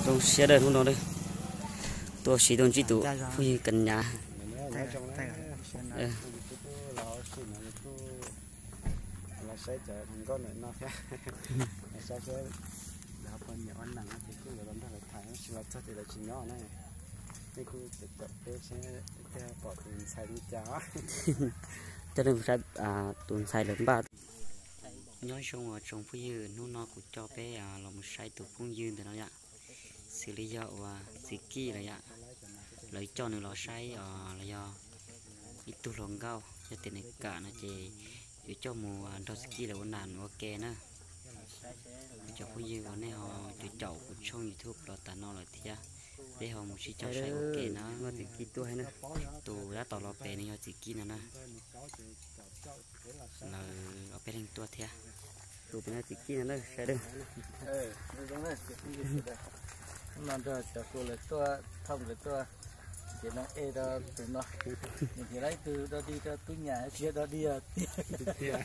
Zoo siab dawb hnub no dawb, tuaj siv tuaj ntsib tus phooj ywg Kas Nyas. Coj nej mus saib tus ntxhais lawv npaj. Nyob zoo os tsoom phooj ywg, hnub no kuv coj peb los mus saib tus phooj ywg ntawm no yom, xws li yog uas txiv Kij lawm yom. Lawv coj nws los saib os, los yog ib tug hluas nkauj, yog tias nws kam no ces yuav coj mus nrog txiv Kij lawv ua nam ua ke na. Cov phooj ywg uas nej ho caum caum kuv tshooj YouTube los tas no lawm thiab, peb ho mus sib coj saib ua ke na. Txiv Kij tuaj, tus dab tom los pem nws yog txiv Kij no na. Lawv ob peb leeg tuaj thiab. Tus pem no txiv Kij no na, saib dawb. No nrog cov hluas lawv tuaj, thauj nkawd tuaj, ces no e rau tus no, nws tias lawv ib tug dog dig rau tub nyam tsis yog dog dig tiag.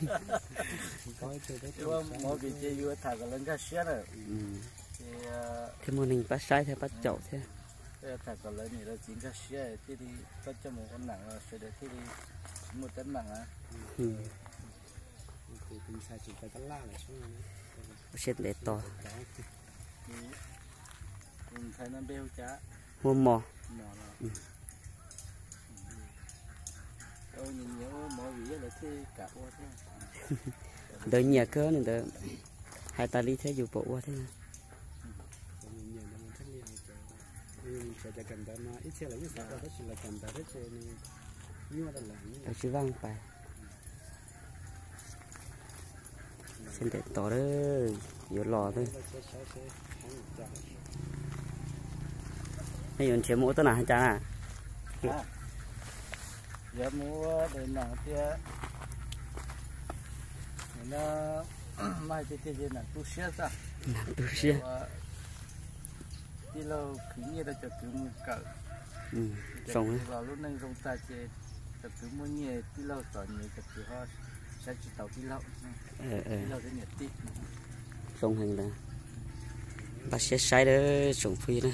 Ua movie ces yus tham kom lawv nkag siab na. Thiaj muaj neeg pab saib thiab pab caum thiab. Tham kom lawv niam lawv txiv nkag siab thiaj li, koj coj mus ua nam los sawv daws thiaj li tsis muaj teeb meem. Siab ntev tos. Hu Mos. Ntawd nyiam kawg li ntawd, hais tas li thiab yus puas ua thiab na. Lawv tsis vaj pais. Siab ntev tos, yuav los. Nej yuav nrhiav mus ua tau nam hais cas na? Yuav mus ua daim nam tias, no mas hais tiag tiag ces nam tu siab xwb. Nam tu siab. Tij laug khwv nyiaj rau cov kwv mus kawm, cov kwv los lub neej zoo tas ces cov kwv muaj nyiaj, tij laug txom nyem cov kwv ho saib tsis taus tij laug. Tij laug thiab niam tij. Zoo heev ntawd. Npaj siab saib dawb tsoom phooj ywg na.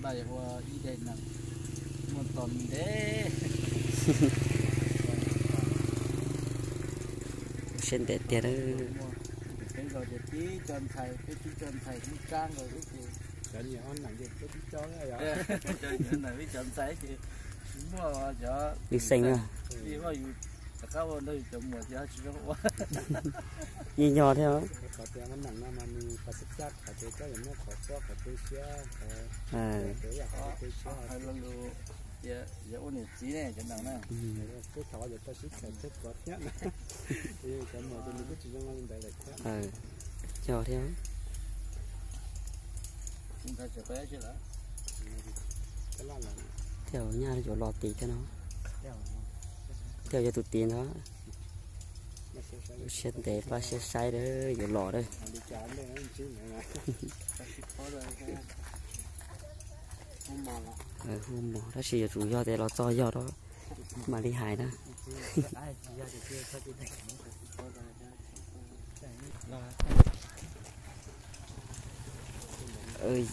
Npaj ua ib daim nam muaj tos ntev. Siab ntev tiag. Peb nkaus ces tib co ntxhais, peb tib co ntxhais ib kab nkaus xwb ces, cov ntxhais ces tsis muaj cov li xeem na. Yus rov qab ua nrog yus cov muam ces tsis zoo ua. Yeej yog thiab. Hais lo lus tias yog ua niam txiv ne cov nam na. Yog thiab. Thiab nyaj yuav los tid thiab no. Thiab yog tus tid ntag. Siab ntev, npaj siab saib dawb yuav los dawb. Hu mos, tab sis yuav tsum yog tias los txog yog rau mam li hais na.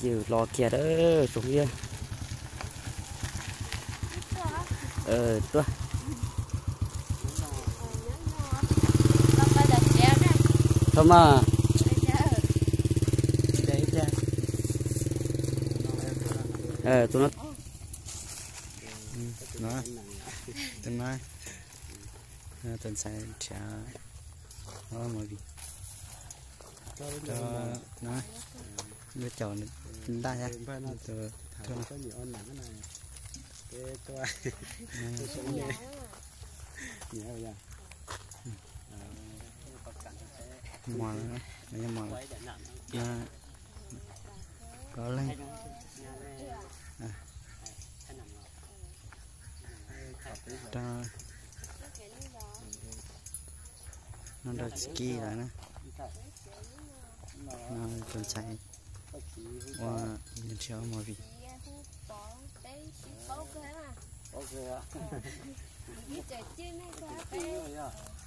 Yus los kiag dawb tsoom phooj ywg. Tuaj. Thaum mas, tus no, tus no, tus ntxhais nrhiav movie. Lub caum ntaj thiab. Mos lawm, mos lawm. Plaub leeg. No nrog txiv Kij lawm na. No tus ntxhais ua nrhiav movie.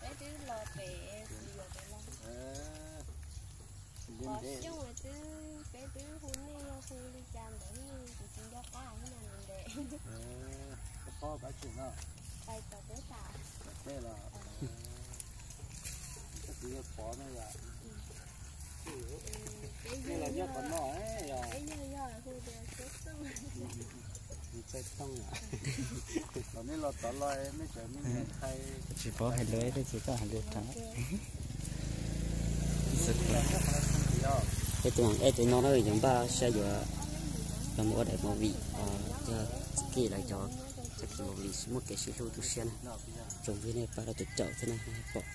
Peb twb los pem, peb twb hu nej yog hu li Koj phob pab tseem no. Pab tseem los. Koj txiv yog pov no yom. Nej los nyob qhov no yog. Txaij Tooj yom. Thaum nej los tod los nej cov me nyuam ntxhais. Tsis paub hais lus, tej tsis tau hais lus rau. Peb tus, eb tus no na, yuav npaj sab yuav los mus ua daim movie, yog Txi Kis lawv cov, Txi Kis movie muaj kev sib hlub tu siab na. Tsoom view nej pab rau tus caum thiab na pom.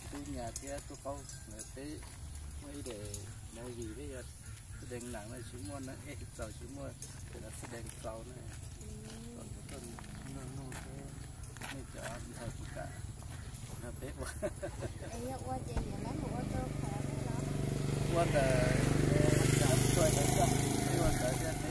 Tus nyab thiab tus qauj lawv peb muaj ib daim movie, peb yog xib dees nam na, tsis muaj neeg ej txaus, tsis muaj xib dees txaus na. Kom tus tuaj nug nug seb nej cov ntxhais puas kam nrog peb ua. Ua ntawd, ua ntawd thiab peb ua.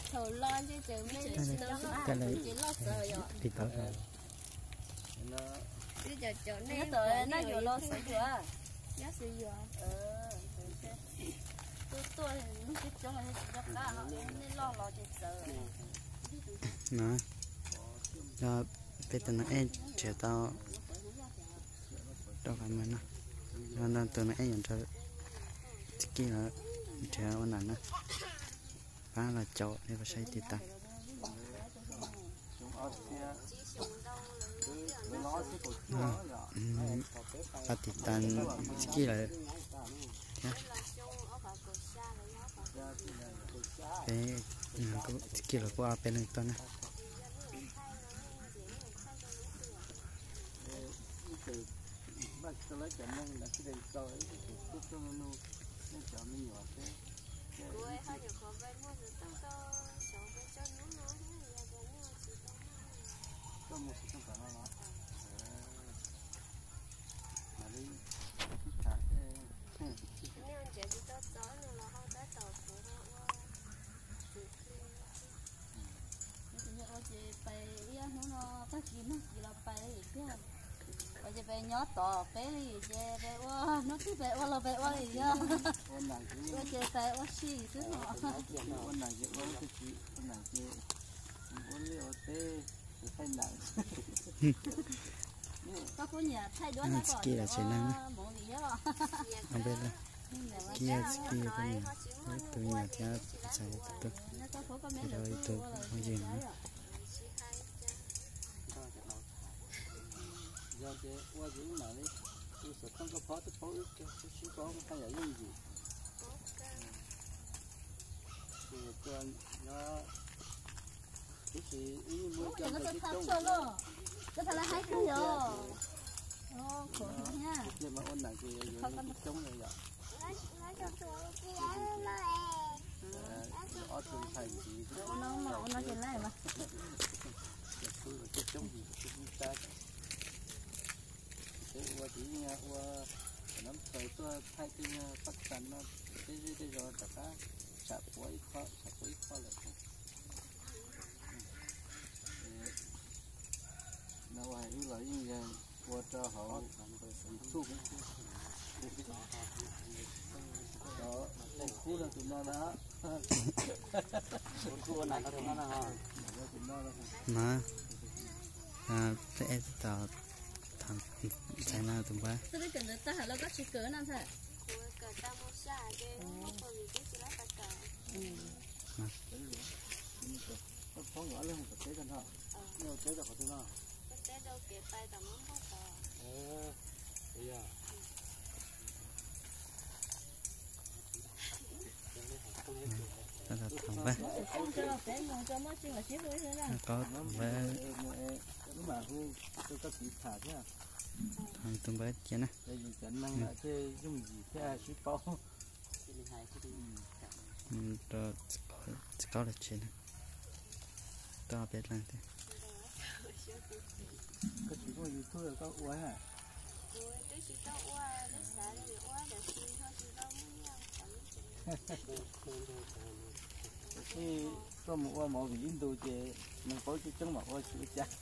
Thaum los ntshe tseem me tsis loj txawv yom. Twb cov cov nej nyob yuav los xwb yuav. Nyob xwb yuav. Tuaj tuaj hnub coob coob tsis nco qab, nej loj los ces txawv. No, yog peb tus neeg ej nrhiav tau rau qhov mus no, yog no tus neeg ej yuav nrog Txi Kis lawv nrhiav ua nam na. Pab los caum nej pab saib tiv tas. Pab tiv tas Txi Kis lawv thiab. Peb, Txi Kis lawv kuj ob peb leeg tuaj na. Ua ces pais ib hnub no tag kis nag kis los pais thiab. Ua ces pais nyob tom peb li ces pais ua, hnub twg pais ua los pais ua li yog. Ua ces pais ua si xwb no. Koj kuj nyiam thaij duab na, Txi Kis lawv tsev neeg na. Kiag Txi Kis poj niam, tus me nyuam thiab ntxhais tus, rau ib tug phooj ywg no. Yog ces ua ces wb mam li, wb xav thooj koj phob twb paub wb sib paub haj yam yooj yim. Ces tuaj nyob ib sim wb yeej muaj cov ntawd coob coob. Ua nam ces yuav coob coob yom. Ob tug ntxhais ntxiv, coob coob, peb ua ces yeej ua, nab khaws tuaj thaij tej paj tas no, tej zej tej zos rov qab tsham puav ib qho, tsham puav ib qho lawm. No ua hais wb los yeej yog ua rau hauv YouTube, ua khub rau tus no na. Mas peb tab tom tham ntxhais no tus npawg. Tab tom tham npawg, qaub tham npawg, tham tus npawg cia na. Rau txiv qaub los tsev na, tau peb leeg thiab. Koj tsis muaj YouTube koj ua ha? Kuv twb tsis tau ua, twb xav li ua tab sis ho tsis tau muaj nyiaj. Tuaj mus ua movie ib ntus ces neeg paub coob coob mam ua tsis ua cas.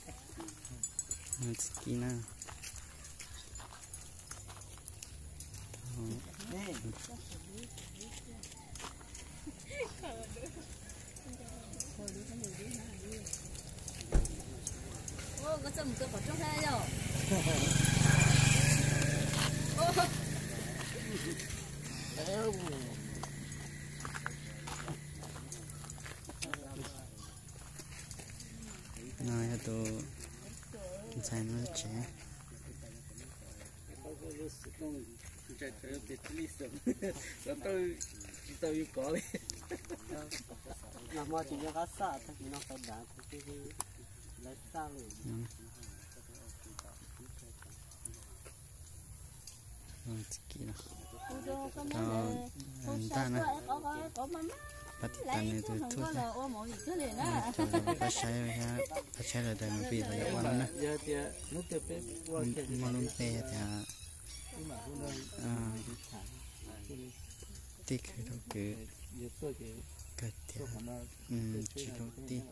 Txiv Kis na. No yog tus ntxhais no tsev. Tsis tau yus kov li. Nag hmo tsis nco qab xaj, tag kis no qhov dav lawv xaj li. Ntaj na, pab tiv tas nws tus thuj thiab. Pab saib, pab saib lawv daim movie los yog ua no na. Muaj lub npe tias Tij Khwv Rau Kwv, kawg tias tsis rau tij.